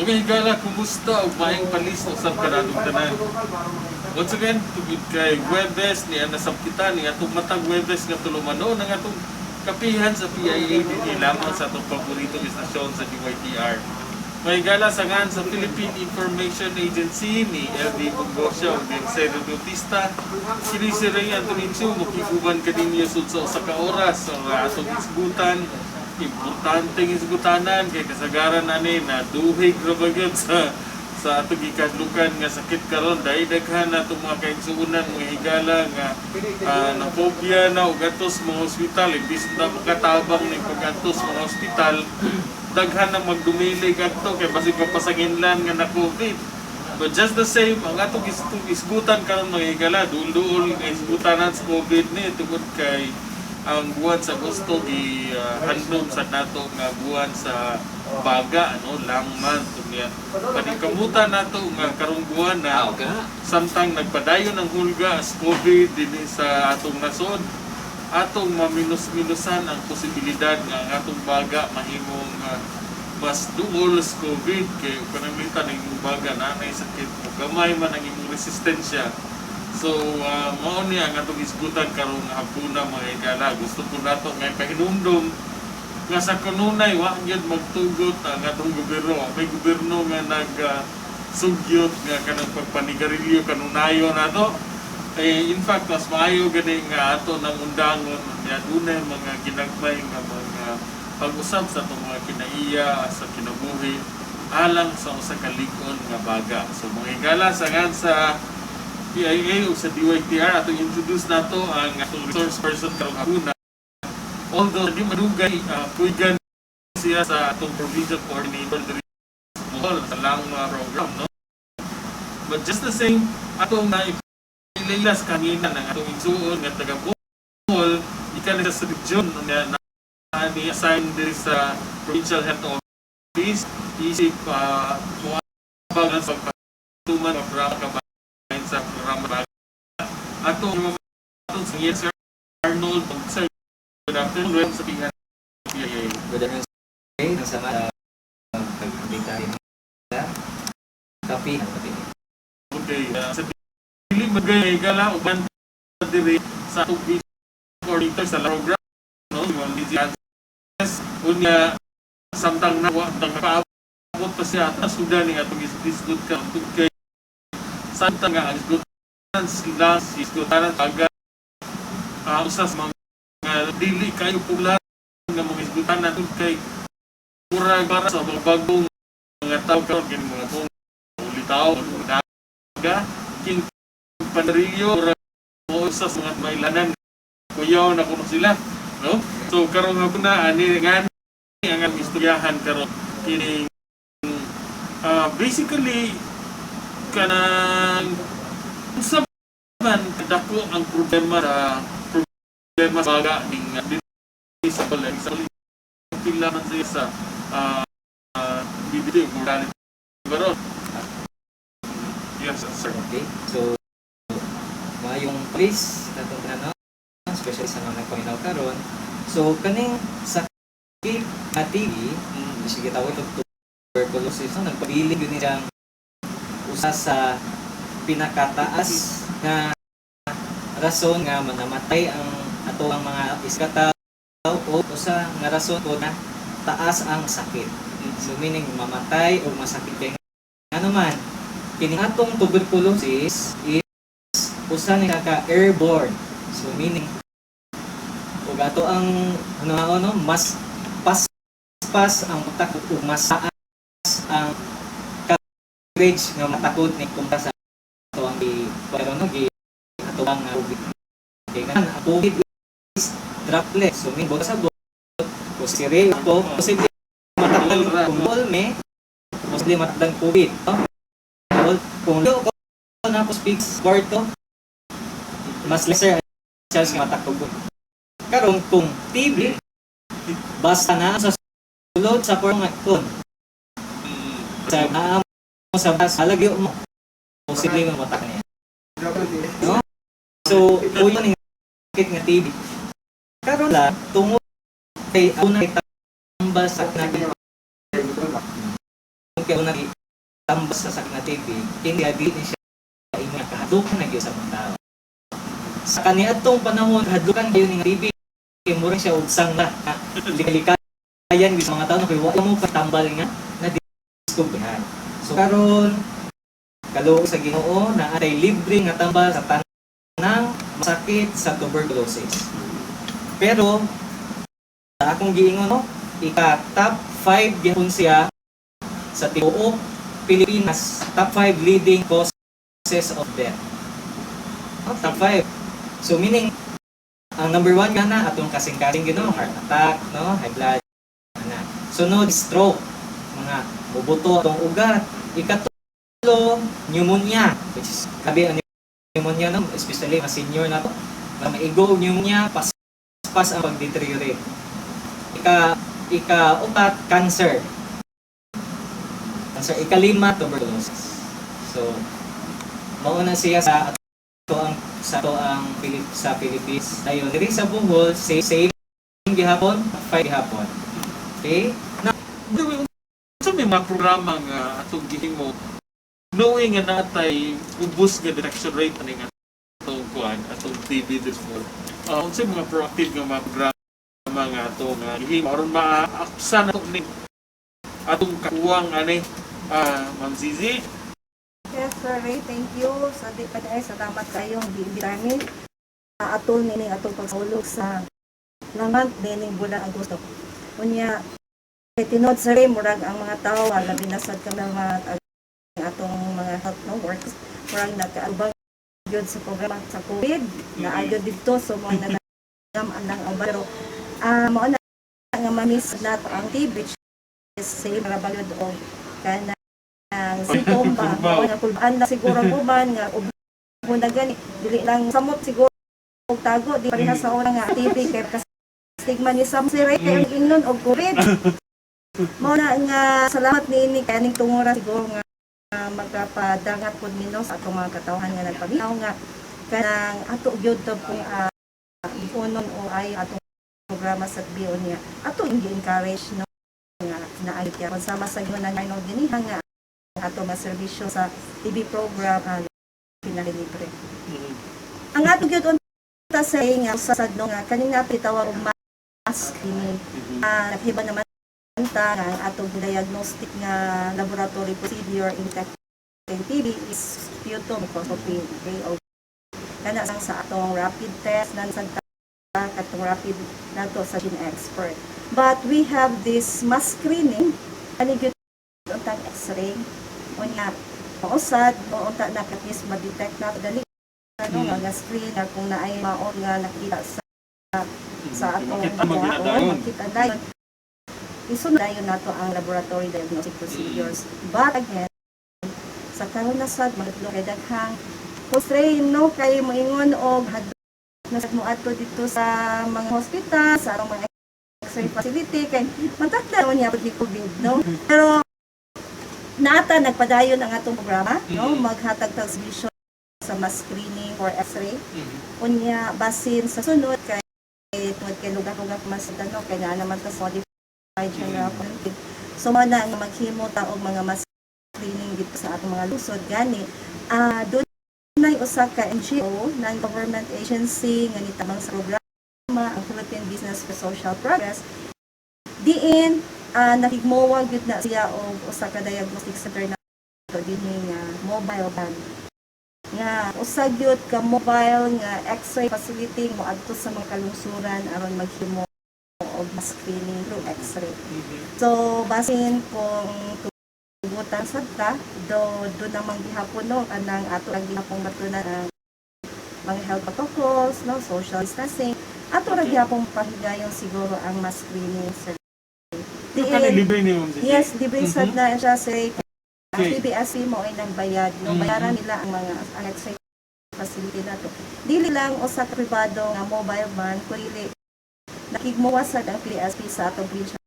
Mga higala, kumusta ug maayong palis usab kanatong tanan? Once again, tungod kay Webes ni nasab kita ni atong matag Webes nga tulumanon ang atong kapihan sa PIA dinhi lamang sa atong paboritong istasyon sa DYTR. Mga higala, sa ngan sa Philippine Information Agency ni LD Bungosya ug ni Sero Bautista, kini si Ray Anthony Chu makiguban kaninyo sud sa usa ka oras sa atong isgutan, importante ng isgutanan kay kasagaran ani na duhig ra ba gyud sa atong gikadlukan nga sakit karon, dahil daghan na atong mga kaigsuonan, mga higala, nga na phobia na og adto sa mga ospital. Imbis na makatabang ning pag-adto sa mga ospital, daghan na magdumili adto kay basig mapasanginlan nga na COVID. But just the same, ang atong isgutan karon, mga higala, duol-duol nga isgutanan sa COVID ni tungod kay ang buwan sa Agosto gi handom sa nato nga buwan sa baga, no, lung month. Unya paningkamutan nato nga karong buwan na samtang nagpadayon ang hulga as COVID dinhi sa atong nasod, atong maminus-minusan ang posibilidad nga ang atong baga mahimong mas duol sa COVID, kay pananglitan ang imong baga na nay sakit mo, gamay man ang imong resistensya. So mao ni ang atong isgutan karong hapuna, mga higala. Gusto ko nato nga pahinumdom nga sa kanunay wa gyud magtugot ang atong gobyerno. May gobyerno nga nag sugyot nga kanang pagpanigarilyo kanunayon nato. Eh, in fact, mas maayo gani nga ato nang undangon nga dunay mga ginagmay nga mga pag-usab sa atong mga kinaiya sa kinabuhi alang sa usa ka lig-on nga baga. So mga higala, sa ngan sa PIA o sa DYTR, atong introduce nato ang atong resource person karong hapuna. Although di madugay, puygan siya sa atong provincial coordinator diri sa Bohol sa lang mga program, no? But just the same, atong na ipailas kanina ng atong igsuon nga taga Bohol, ikan sa region na, na ni assign diri sa Provincial Health Office isip muabag sa pagpatuman ng programa kabayan sa programa baga. Atong atong sa Sir Arnold, sir, good afternoon. Welcome sa PIA. Good afternoon, sir. Ang sama pag-bita sa kape. Kape. Okay, sa dili magay gala uban diri sa atong coordinator sa program, no, si Ma'am Lizzie Sanchez. Unya samtang nawa tang paabot pa siya ata suda ni atong isgot ka tungod kay samtang nga ang isgutan sila si isgutanan aga usa sa mga dili kayo popular nga mga isgutanan tungod kay murag para sa mga bagong mga tao karon, kini mga kung ulitaw daga king panigarilyo, murag mo usa sa mga mailanan, kuyaw na kuno sila, no? So karon nga na ani nga ang aming istoryahan karon kining basically kanang unsa man kadako ang problema sa baga ning dinhi sa balay sa pila man siya sa BBD mortality baron. Yes, sir. Okay. So, maayong please atong tanan, especially sa mga nagpaminaw karon. So, kaning sakit nga TB, sige tawag ito tuberculosis, no, nagpabilin yun siyang usa sa pinakataas nga rason nga manamatay ang ato ang mga iskataw o usa nga rason ko na taas ang sakit. So meaning mamatay o masakit kay ano man kini atong tuberculosis is usa ni ka airborne. So meaning ug ato ang ano ano mas paspas ang utak ug mas taas ang coverage nga matakod ni kumpara sa ato ang gi pero no gi ato ang COVID. Kay nga ang COVID is droplet. So meaning bot sa bot kung si Ray ko posible matakdan, kung all me posible matakdan COVID, no? Kung lo ko na ko speaks kwarto, mas lesser ang chance nga matakod ko. Karon kung TB, basta na sa sulod sa porong kon sa naa mo sa bas halagyo mo, posible nga matak niya, no? So kuyo ning sakit nga TB karon lang tungod kay una tambal sa na kay una tambal sa sakit na TB, kini dili ni siya ingon kahadlukan na gyud sa mga tao. Sa kaniadtong panahon, kahadlukan kayo ni TB, kay mura siya og sangla na likayan gyud sa mga tao no, kay wa mo patambal nga na diskubrihan. So karon, kaluoy sa Ginoo na atay libre nga tambal sa tanang masakit sa tuberculosis. Pero sa akong giingon no, ika top 5 gyapon siya sa tibuok Pilipinas, top 5 leading causes of death. Oh, top 5. So meaning ang number 1 nga na atong kasing-kasing Ginoo, heart attack, no, high blood ana. Sunod, stroke, mga mubuto atong ugat. Ikatulo, pneumonia, which is kabi ang pneumonia no, especially mga senior na to. Mga maigo og pneumonia, pas ang pag-deteriorate. Ika upat, cancer. Cancer. Ikalima, tuberculosis. So, mao na siya sa ato ang sa Philippines. Ayon, diri sa Bohol, same, same gihapon, 5 gihapon. Okay? Na, By the way, unsa may mga programa nga atong gihimo knowing nga natay ubos nga detection rate ani nga atong kuan, atong TB this mo? Unsa mga proactive nga mga programa nga atong gihimo aron maaksan ato ni atong kakuwang ani, Ma'am Zizi? Yes, Sir Ray, thank you. Sa di pa dahil salamat kayong giimbitahan mi. Atol nining atong pagsulog sa langan nining bulan Agosto. Unya kay tinuod, Sir Ray, murag ang mga tao, labi na sad kami mga ang atong mga health, no, workers, murag nakaabang gyud sa programa sa COVID na ayod didto, so mga nanagam ang lang ang pero mao na nga ma-miss nato ang TB, which is same ra ba gyud og kanang symptom ba. Kulbaw. Mao nga kulbaan lang siguro ang uban nga ubo na gani, dili lang samot siguro og tago di pareha sa una nga TB kay kas stigma ni Sam si Ray kay ang ingnon og COVID. Mao na nga salamat niini kay aning tungura siguro nga magkapadangat pud mi, no, sa atong mga katawhan nga nagpaminaw nga kanang ato gyud to kung unon o ay atong programa sa BO niya ato gi-encourage, no, nga naayot ya sama sa gyud na no dinhi nga ato nga serbisyo sa TB program pinalilibre. Ang ato gyud unta sa nga sa sad, no, nga kaning natitawag og mass screening. Naghiba naman ta nga ang atong diagnostic nga laboratory procedure in detecting TB is sputum microscopy, okay? O kana sang sa atong rapid test nan sa katong rapid nato sa GeneXpert. But we have this mass screening ani gyud untang x-ray. Unya mausad o unta na at least ma-detect na dali ano nga screen na kung naay mao nga nakita sa atong Makita mo oo, ginadayon. Makita dayon. Isunod dayon nato ang laboratory diagnostic procedures. But again, sa karon na sad magadlo kay daghang constraint, no, kay moingon og hadlok na sad mo adto dito sa mga hospital, sa atong mga x-ray facility kay matakda naman niya ni COVID, no. Pero naata nagpadayon ang atong programa, no, maghatag tag serbisyo sa mass screening for x-ray. Unya basin sa sunod kay tungod kay lugar-lugar man sa ano kay naa naman ta sa modified general quarantine. So mao na nga maghimo ta og mga mass screening dito sa atong mga lungsod gani. Dunay usa ka NGO, non-government agency nga nitabang sa programa, ang Philippine Business for Social Progress, diin nakigmowa gyud na siya og usa ka diagnostic center na dinhi nga mobile van nga usa gyud ka mobile nga x-ray facility mo adto sa mga kalungsuran aron maghimo og mass screening through x-ray. So basin kung tugutan sad ta do do namang gihapon, no, kanang ato ang gihapong batunan ang mga health protocols, no, social distancing, ato ra gihapong pahigayon siguro ang mass screening, sir. Kani libre ni Ma'am Zizi? Yes, libre sad na siya sa ang PBSP mo ay nagbayad, no, bayaran nila ang mga ang x-ray facility nato. Dili lang usa ka pribado nga mobile van kundi nakigmuwa sad ang PSP sa atong provincial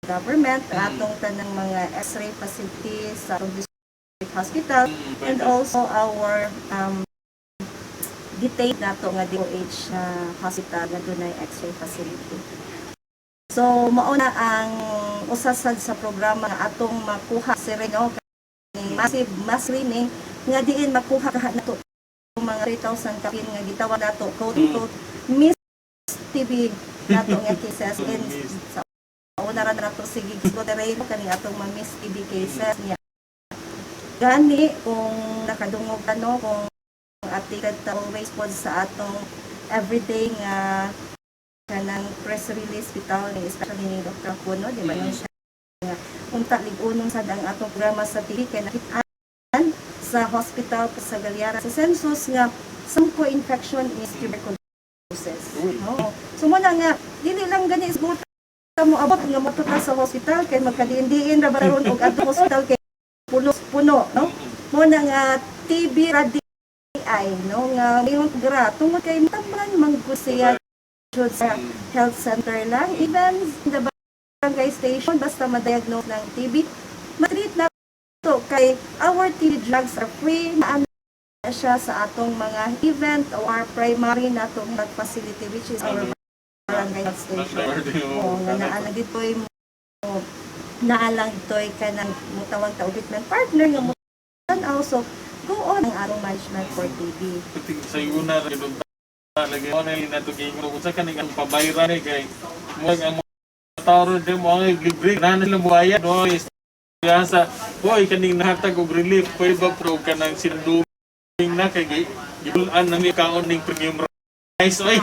government, atong tanang mga x-ray facility sa atong district hospital and also our detailed nato nga DOH na hospital nga dunay x-ray facility. So mao na ang usa sad sa programa nga atong makuha si no, kaning massive mass screening nga diin makuha ka nato mga 3,000 kapin nga gitawag nato, quote unquote, miss TB nato nga cases in Miss. sa una ra nato sige terreno kani atong mga miss TB cases niya. Gani kung nakadungog ka, no, kung updated ta always pod sa atong everyday nga kanang press release bitaw ni, especially ni Dr. Puno, di ba? Yun siya nga unta lig-unon sad ang atong programa sa TV kay nakit-an sa hospital sa Galyara sa census nga sampo infection is tuberculosis. Uy. Oo. So mo na nga dili lang gani isbuta mo abot nga moto ta sa hospital kay magkadiin-diin ra ba ron og adto hospital kay puno puno, no? Mo na nga TB radii, no, nga mayon gra tungod kay taman man gud siya jud sa health center lang, even the barangay station, basta ma-diagnose ng TB, matreat na to kay our TB drugs are free na siya sa atong mga event or primary natong health facility, which is our barangay health station. Oo, nga naa lang dito'y mo naa lang dito'y kanang mutawag ta og treatment partner nga mo also go on ang atong management for TB. Sa una ra gyud lagi mo na nato giingon unsa kaning ang pabayra ni kay mo ang mga tao ron di mo ang libre na nila buhaya, no? Is sa hoy kaning nahatag og relief, pwede ba pro kanang sinduming na kay gibulan na mi kaon ning premium rice oy.